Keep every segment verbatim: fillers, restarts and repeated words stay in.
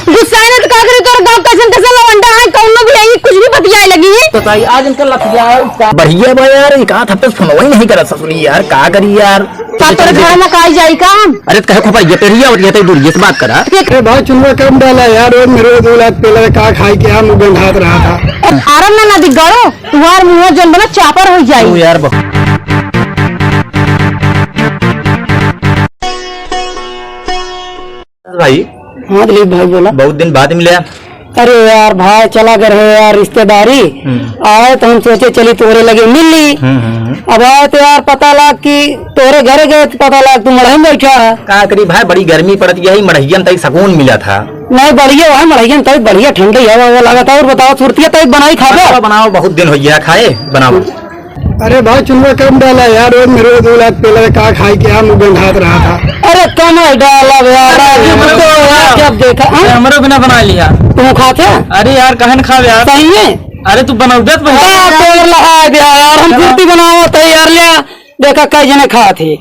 गुस्सा है ना तो का करी, तोर गाँव कैसन कैसन लवंडा है, कौनो भी आई कुछ भी बतियाए लगी। तो ताई आज इनका लतिया है, का बढ़िया बा यार, एक आध हफ्ते से फोनवा ही नहीं करत ससुरी यार, का करी यार। का तोर घर में का आई जाई का हम? अरे तो कहे खोपा ये पेरिया और ये तो दूर ये से बात करा। अरे भाई चुनवा कम डाला यार, रोज में रोज दो लाख पेला का खाई के हम गंधात रहा था। फारम ना ना दिगड़ो, तुहार मुँह जौन बना चापर हो जाई। तू यार ब- भाई। हाँ दिलीप भाई बोला। बहुत दिन बाद मिला। अरे यार भाई चला घर है यार रिश्तेदारी। हम्म। आए तो हम सोचे चली तोरे लगे मिल ली। हम्म, हम्म, हम्म। अब आए तो यार पता लाग कि तोरे घरे गए तो पता लाग तू मड़हे में बैठा है। का करी भाई, बड़ी गर्मी पड़त यही मड़हिया में तई सुकून मिला था। नहीं बढ़िया है मड़हिया में तई बढ़िया ठंडी हवा हवा लागत है। और बताओ सुरतिया तई बनाई खाबे? बनाओ, बनाओ, बहुत दिन हो गया खाए, बनाओ। अरे भाई चुनवा कम डाला यार, रोज में रोज दो लाख पेला का खाई के हम गंधात रहा था। अरे कम है डाला यार, राजू को तो यार जब देखा, हाँ? हमरो बिना बना लिया। तू खाते? अरे यार कहन खावे यार। सही है? अरे तू बनाओ दे तो हाँ, तोर लहा दे यार, हम चलो। कुर्ती बनावत है यार, ले देखा कई जने खात है।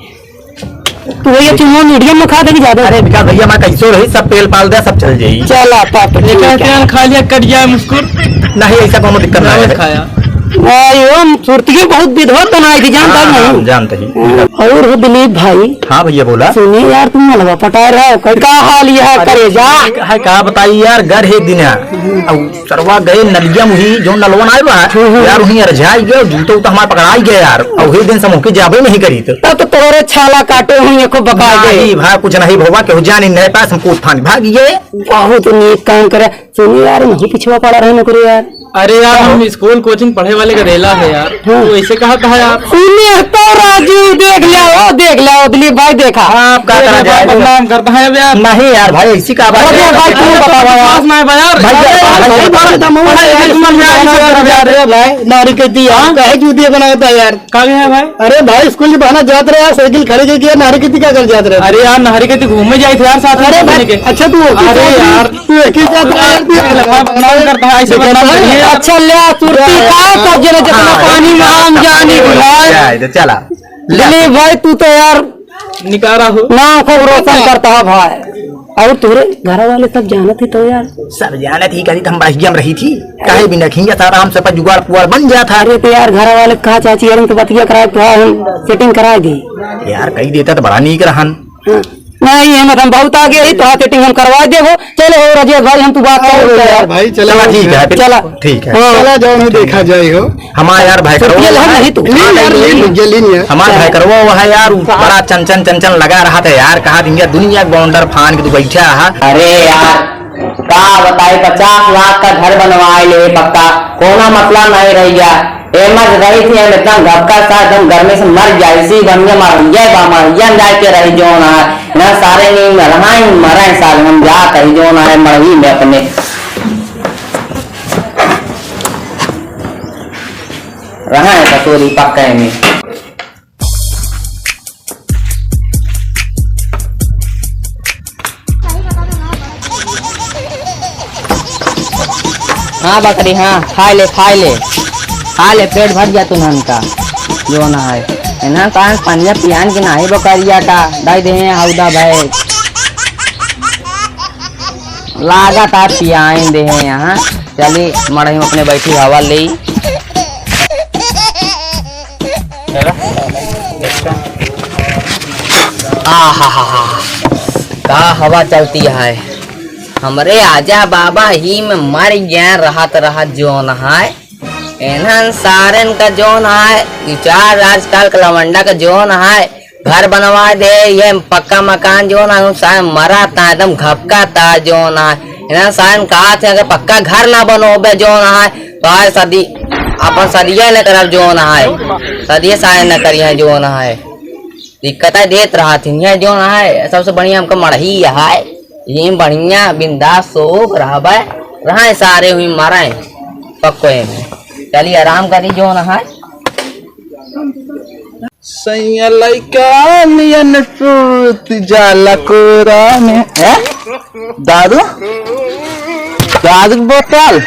तू भैया चुम्मा मीडियम में खा देगी ज्यादा। अरे विकास भैया, मैं कैसो रही, सब पेल पाल दे, सब चल जाई। चला, तब तो ठीक लेकिन है। तेल खा लिया, कट गया मुस्कुर। नहीं, ऐसा कोनो दिक्कत ना है। खाया। भाई, हम सुरतिये बहुत विधवा बनाई थी, जानता हाँ, नहीं? हाँ, जानते ही। और हो दिलीप भाई। हाँ भैया, बोला। सुने यार, तुम मलवा पटा रहा हो, का हाल यह हाँ, अरे, करेजा? है का बताई यार, घर है एक दिन है। अब सरवा गए नलिया मुही, जो नलवा ना आए बा, हम्म, हम्म। यार, उही अरझाई गए, जूता उता हमार पकड़ाई गए यार। और वही दिन से मुँह के जाबे नहीं करी तो। तब तो तोहरे छाला काटे हुई, एको बका गए। नहीं भा, कुछ नहीं भवा, केहू जानी नहीं पास, हम कूद फान भाग गए। बहुत नीक काम करे। सुनी यार, नहीं पिछुआ पड़ा रहे नौकरी यार। अरे यार, हम स्कूल कोचिंग पढ़े वाले का रेला है यार। हाँ। तू ऐसे कहा था यार। सुने तो राजू, देख ले, ओ देख ले, ओ दिलीप भाई देखा। आप का अरे करा भाई, जाए? बदनाम करता है अब यार। नहीं यार भाई, ऐसी का बात अरे है? भाई, तू बतावा यार। पास ना है भाई यार। भाई, अरे भाई, भाई, भाई, भाई, भाई, भाई, भाई, अरे भाई, नारी के दी यार, हाँ? काहे जूतिया बनावता यार? का गया है भाई? अरे भाई, स्कूल के बहाना जात रहे यार, साइकिल खड़ी करके यार, नारी के दी का कर जात रहे? अरे यार, नारी के दी घूमे जाए थे यार, साथ में अरे घूमने भाई, के। अच्छा तू अरे यार। तू एक ही जात रहा है, तू अरे बदनाम करता है, ऐसे बदनाम करिए यार। अच्छा, ले, सुरती का कर जने जितना हाँ, पानी में आम जानी हाँ, भाई। जाए दे, चला। ले। ले भाई, तू तो यार निकारा हो। नाम खूब रोशन करता है भाई। और तोरे घर वाले सब जानत ही तो यार। सब जानत ही, करी तो हम बड़हिया में रही थी। काहे बिना खिंजा सारा हम सब जुगाड़ पुआड़ बन जाता। अरे तो यार, घर वाले कहा चाची यार, उनके बतिया करा, तो हम सेटिंग करा दी। यार, कही देता तो बड़ा नीक रहन। हाँ। नहीं, हम, हम बहुत आगे ही, तो सेटिंग हम करवा देबो। चलो हो रजिया भाई, हम तू बात अरे करो यार यार। भाई, चलो चला, ठीक है, फिर। चला। ठीक है। हाँ। चला जाओ, नहीं देखा जाए हो। हमार यार भाई छुट्टी करो। ले, नहीं तू। लीन यार, लीन, ये लीन यार। हमार भाई करो, वो है यार, बड़ा चंचन, चंचन लगा रहा था यार, कहा दिन यार दुनिया के बॉन्डर फान के तू बैठा है। अरे यार, का बताई, पचास लाख का घर बनवाए ले पक्का, कोनो मसला नहीं रह गया। एमस रही थी, हम इतना घबका था, एकदम गर्मी से मर गया। इसी बढ़िया मड़हिया बा, मड़हिया में जाके रही जोन है। ना सारे नींद में रहाई, मरे सारे, हम जा कहीं जोन है मड़ही में अपने। रहा है कटोरी पक्का में। हाँ बकरी, हाँ, खाए ले, खाए ले, खाए ले, पेट भर गया तुमन का, जोन है। इन्हन का पनिया पियान के नाही बकरिया का, दे दे हैं हौदा भैंस। लागत आ पियाइन दे हैं यहाँ। चली मड़ई में अपने बैठी हवा ले। आहाहाहा, का हवा चलती है। हमरे आजा बाबा ही में मर गया रहत रहत जोन है। एनहन सारन का जोन है, ई चार आजकल का लवंडा का जोन है, घर बनवा दे, ये पक्का मकान जोन है, सारे मरा ता, एकदम घपका ता जोन है। एनहन सारन कहा थे, अगर पक्का घर ना बनोबे जोन है, तो आज सदी, अपन सदिया न करब जोन है, सदिया सारे न करिए जोन है। दिक्कत है देत रहा थी, ये जोन है, सबसे बढ़िया हमका मड़ही है, ये बढ़िया बिंदास सोख रहबे, रहे सारे हुई मरे पक्को में। चली आराम करी जोन है। सैया लइका नियन टूट जाला कोरा में। हैं? दारू? दारू के बोतल?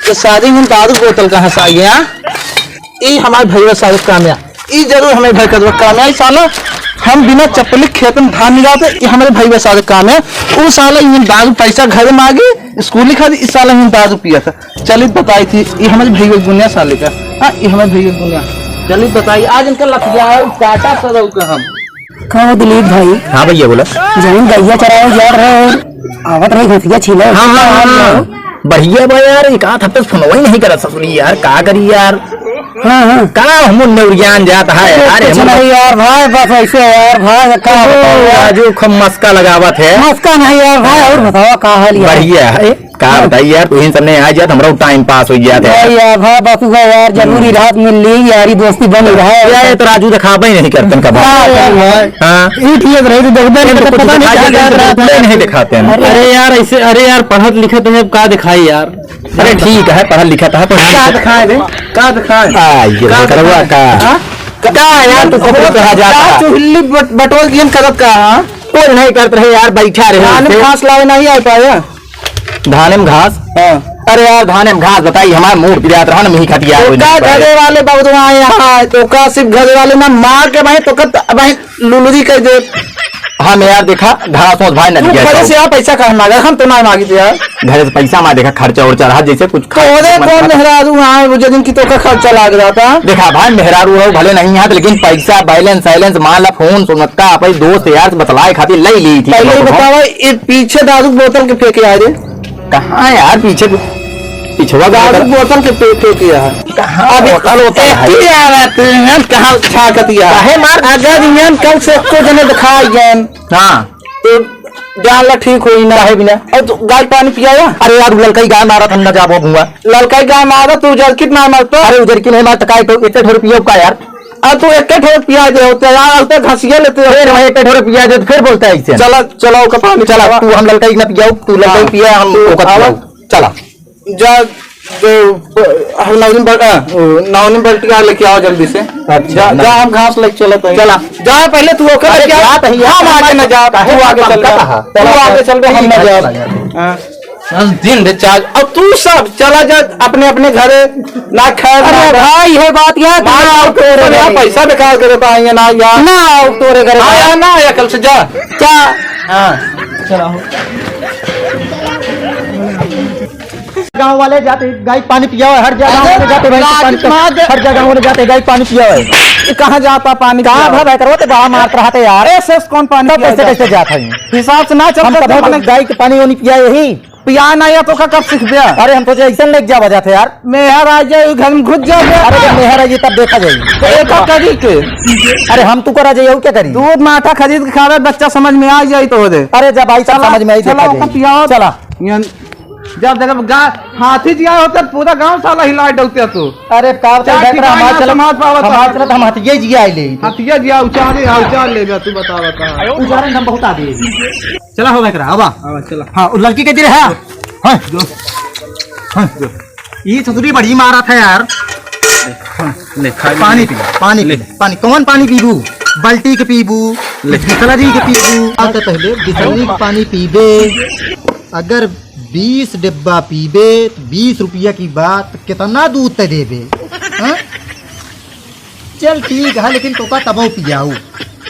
तो शादी में दारू के बोतल कहाँ से आ गया? ई हमार भैया साहब काम है। ई जरूर हमें भय करवा काम है, सालो। हम बिना चप्पल के खेत में धान निराते, ये हमरे भइया सारे काम है। उ साला इहन दारू पैसा घरे माँगी, स्कूल लिखा दी, इस साला इहन दारू पिया था। चलित बताई थी, ये हमरे भइया गुनिया साले का। हाँ, ये हमरे भइया गुनिया। चलित बताई, आज इनका लथिया है, काटा सदऊ का हम। का हो दिलीप भाई? हाँ भइया, बोला। जौन गइया चरावे जात रहे और आवत रहे घसिया छीले। हाँ, हाँ, हाँ, हाँ। बढ़िया बा यार, एक आध हफ्ते से फोनवा ही नहीं करत ससुरी यार, का करी यार? हाँ, हाँ। का हमू नेउरियान जात है यार, कुछ हमू नहीं यार भाई, बस ऐसे यार भाई, का ओ, बताओ यार? राजू खूब मस्का लगावत है। मस्का नहीं यार भाई, और बताओ का हाल यार? बढ़िया है। का हाँ। बताई यार, तुहिन सबने आ जात, हमरा टाइम पास हो जात है। नहीं यार, भाई, बस हुआ यार, जरूरी हम्म। रात में ली, यारी दोस्ती बनी रहे। यार, ये तो राजू दिखावे ही नहीं करतन कब। हाँ, यार, भाई। हाँ। ई ठीक रही तो देखबे नहीं करते, पता नहीं क्या कर रहा था। नहीं दिखाते हैं। अरे यार, ऐसे, अरे यार, पढ़त लिखत है, का दिखाई यार? अरे ठीक है, पढ़त लिखत है, पढ़त का लिखत दिखाए रे? का दिखाए? आ, ये का करवा दिखाए? का? हाँ? का यार, तू कब कहा जाता? का चुहल्ली बट-, बटोर के हम करत का, हाँ? कुछ नहीं करत रहे यार, बैठा रहे धान में ऐसे। घास लावे नहीं आ पाया। धाने में घास? हाँ। अरे यार, धाने में घास बताई, हमार मूड पिरात रहा ना, मिही खतिया तो हो का जाता है। घरे वाले बबुआ यहाँ, तो का सिर्फ घरे वाले ना मार के भाई, तो का त-, भाई लुलुरी कर दे। हम यार देखा, घास वास भाई न तू लिया घरे जाओ। से आ, पैसा कहाँ मांगा? हम तो ना मांगी थे यार। घरे से पैसा मार देखा, खर्चा उर्चा रहा, जैसे कुछ खा-, तोरे मन कौन खा- मेहरारू आए, वो जदिन की तो का खर्चा लाग रहा था? देखा भाई, मेहरारू हो भले नहीं है, लेकिन पैसा, बैलेंस, सैलेंस, मान ला, फोन, सुनत का, अपने दोस्त यार से बतलाए खातिर ले ली थी। पहले ही बतावा, ये पीछे दारू की बोतल के फेंके आ रे। कहाँ यार पीछे, पिछवा दारू की बोतल के फे-, फेंके आ। कहाँ अब बोतल होता है? एक ही आ रहा तू, इंजन कहाँ छाकत यार? काहे मार? अगर इंजन कल से एको जने दिखाई गए, हाँ। तो जान ला ठीक होई ना। काहे बिना? और तू गाय पानी पियाया? अरे यार, ललकई गाय मारत हम ना जाबो भुआ। ललकई गाय मारत, तू उजरकी ना मारत। अरे उजरकी नहीं मारत, काहे तो इतने ठो रुपया का यार? अब तू एक ठो पिया दे होते यार, अब तो घसिया लेते हो। फिर वही एक ठो पिया दे, फिर बोलता है इसे। चला, चला, ओका पानी चला, पियावा। तू हम ललका ही ना पियाओ, तू ललका ही हाँ। पिया, हम तू ओका आवा। पियाओ। चला। जा, जो, हम नौनी बल-, आ, ओ, नौनी बल्टिया लेके आओ जल्दी से। अच्छा, जा, ना। जा, हम घास लेके चलत हई। चला। जा, पहले तू ओका अरे, लेके आ। जात हई, हम आगे ना जात, काहे तू आगे चल बा। कहा? तू आगे चल बा, हम ना ठीक है, जात। चला, चला। हाँ। दस दिन रे चार, अब तू सब चला जा अपने, अपने घरे, ना खाए, अरे ना भाई, ये बात यार, मार ना आओ तोरे सब यहाँ घरे। पैसा बेकार करे पाएंगे ना यार। ना आओ तोरे घरे हाँ भाई। यार, ना आया कल से, जा। जा। हाँ, चला हो। गाँव वाले जाते गाय पानी पियावे, हर जगह गाँव वाले जाते भैंस के पानी, हर जगह वाले जाते गाय पानी पियावे। ये कहाँ जाता पानी कहाँ पियावे? भा भाई करवा ते बड़ा मारत रहते यार। ऐसे कौन पानी तब पिया कैसे, जाता? कैसे जात है? हिसाब से ना चलता हम तो कभी मने गाय के पानी वो नहीं पिया यही। पिया ना या तो का कब सीख गया? अरे हम तो ऐसे लेके जावा जाते यार। मेहर आ जाए, घर में घुस जाओ। अरे जब मेहर आ जाए तब देखा जाए। तो एक करी के? अरे हम तू करा जाए, और क्या करी? दूध माठा खरीद के खा रहे, बच्चा समझ में आ जाए तो हो दे। अरे जब आई तब चला, समझ में आई, चला, देखा ओका जाए। पियाओ। चला। जब देखा गा-, हाथी जी आए होते, पूरा गांव साला हिला डलते तू। अरे का बताई, चार बेकरा, हमार ठिकाना चलत, समाज पावत हमार है। चलत, हम हथिये जी आइले। हथिया जी आ, उचारे, आ, उचार ले जा, तू बता, बता। उचारे हम बहुत आगे। चला हो बेकरा, आवा। आवा, चला। हाँ, उ लड़की के दिले है। हाँ। जो। हाँ, जो। ई ससुरी बड़ी मारत है यार। ले, खा ले। पानी पी, पानी पी, ले। पानी। कौन पानी पीबू? बाल्टी के पीबू? ले। बिसलरी के पीबू? अब तो पहले बिसलरी के पानी पीबे। अगर बीस डिब्बा पीबे, तो बीस रुपया की बात, कितना दूध ते देबे? हाँ? चल ठीक है, लेकिन तोका तबो पियाऊ,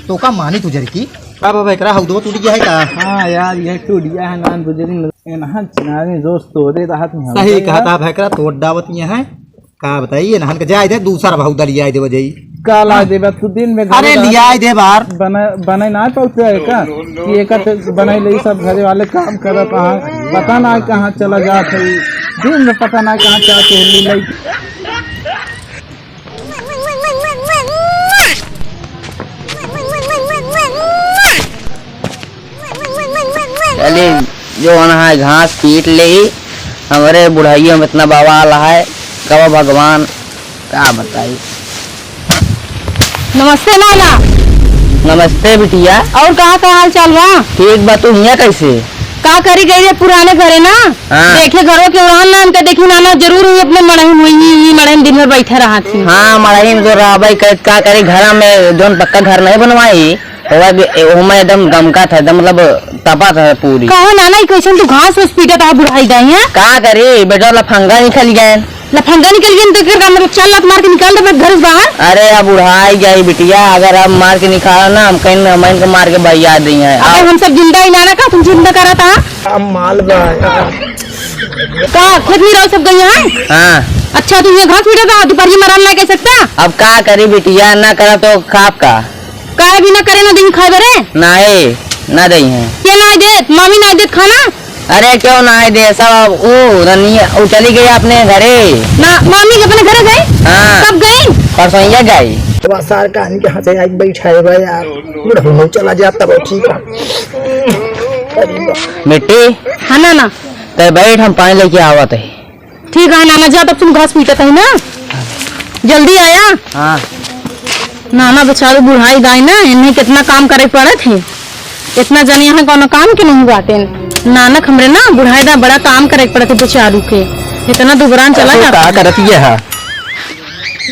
तोका मानी तुझर की। का बाबा, एकरा हौदवा टूट गया है का? हाँ यार, यह टूट गया है, नान बुजुर्ग, एनहन चिनारी दोस्त तोरे रहत में सही हौदे कहा यार। था, एकरा तोड़ डावत ये है। का बताइए, नहन के जाए दे, दूसरा भाऊ दलिया दे बजाई। का ला हाँ। देबे तू दिन में अरे, घरे लिया दे बार। बना, बने ना पहुँचे है का? कि एक बनाई ले, सब घरे वाले काम करत हैं, पता ना कहाँ चला जात है, दिन में पता ना कहाँ क्या चली ले। चली, जो होना है घास पीट ले। हमरे बुढ़ाइयों में इतना बवाल है, कब भगवान का बताई। नमस्ते नाना। नमस्ते बिटिया। और कहाँ का हाल चाल बा? ठीक बा, तू हियाँ कैसे? का करी गई रे पुराने घरे ना? हाँ। देखे घरों के उड़ान ना, इनका देखी नाना, जरूर हुई अपने मड़ही में, हुई, हुई, हुई, मड़ही में दिन भर बैठे रहा थी। हाँ, मड़ही में तो रहबे करे, का करी, घर में जौन पक्का घर नहीं बनवाई, ओवा बे-, ओहमा एकदम गमका था, एकदम मतलब तपा था पूरी। कहो नाना, ई कैसन तू घास उस पीटत आ बुढ़ाई दाई, हैं? का करी, बेटा वाला फंगा निकल गए। लफंगा निकल गया, तो एकर का मतलब चल लात मार के निकाल देबे घर से बाहर? अरे, अब बुढ़ाई गई बिटिया, अगर अब मार के निकाला ना, हम कहीं, हम इनके मार के भैया दी हैं। अगर हम सब जिंदा ही ना, ना का तुम जिंदा करा था? हम माल बा। का खेत में रहो सब गई है? हाँ। अच्छा, तू ये घास पीटा था, दोपहर में आराम ना कर सकता? अब का करी बिटिया, ना करा तो खाब का? काहे बिना करे ना दिन खाए बरे? नाए, ना दई हैं। के नाए देत? मामी नाए देत खाना? अरे क्यों नाए दे, सब अब ऊ रनिया, ऊ चली गई अपने घरे। ना, मामी के अपने घरे गई? हाँ। कब गई? परसों ये गई। तो सार का इनके हाथे आके बैठा है भाई यार, बुढ़ऊ चला जाता वो ठीक है। मिट्टी। हाँ ना ना। ते बैठ, हम पानी लेके आवत है। ठीक है नाना, जा तब तुम घास पीटत है ना, जल्दी आया। हाँ। नाना बेचारू बुढ़ाई दाई ना, इन्हें कितना काम करे पड़त है, इतना जन यहाँ कौनो काम के नहीं बाटे। नानक हमरे ना बुढ़ाई दा बड़ा काम करे पड़त है बेचारू के, इतना दुबरान चला अरे जाता का है। करत ये है?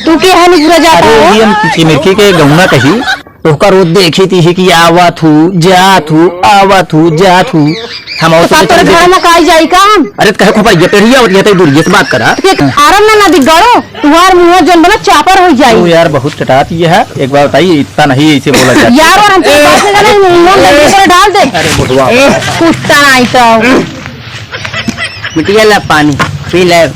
तू के है नी पूरा जाता अरे हो? ये हम चिमिरकी के गौना कही। तोहका रोज देखी थी कि आवत हूँ, जात हूँ, आवत हूँ, जात हूँ। हम तो और का तोरे घर में काई जाई का हम? अरे तो कहे खोपा ये पेरिया और ये तो दूर ये तो बात करा। तो के आराम ना ना दिगाड़ो, तुम्हार मुंह जन बना चापर हो जाई। तू यार बहुत चटात ये है, एक बार बताइए इतना नहीं ऐसे बोला जाता। यार और हमसे बात नहीं करना, नहीं, नहीं, नहीं, नहीं, डाल दे। अरे बुढ़वा। कुत्ता नहीं तो। बिटिया ला पानी पी ले।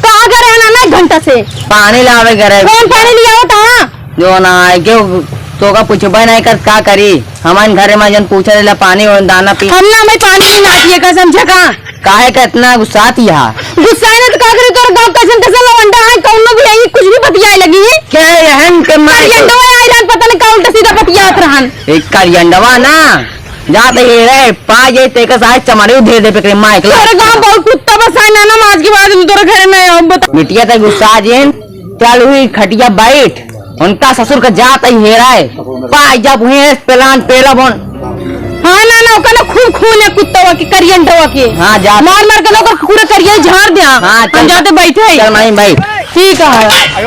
कहाँ करे है ना, ना एक घंटा से? पानी लावे करे। कौन पानी लिया होता है? जो ना आए, क्यों तोका पूछबे नहीं कर, का करी? हमारे घर में जन पूछे ला पानी और दाना पी। हम ना, हमें पानी नहीं ना पिए का, समझा का? काहे का इतना गुस्सा थी यहाँ? गुस्सा है ना तो का करी, तोर गाँव कैसन कैसन लवंडा है, कौनो भी आई, कुछ भी बतियाए लगी है। के यहन के मार के लवंडा आई रहन, पता नहीं का उल्टा सीधा बतियात रहन। एक करियंडवा ना, जा तो ये रे, पा जाई तेका साथ चमारी उधेड़ दे पे करे माइक ला। तोरे गाँव बहुत कुत्ता बसा है, नाना, आज के बाद हम तोरे घर में आऊँ, बता। बिटिया ते गुस्सा जिन, चल हुई खटिया बैठ, उनका ससुर का जात ही हेरा है, पा जब हुई है पेलान पेला बन। हाँ नाना, ओका ना खूब खून है कुत्ता के, करियंडवा के। हाँ, जा। मार मार के ना ओकर पूरा करिया झाड़ दिया। हाँ, हम चल। जाते बैठे हैं। चल माई भाई। ठीक है।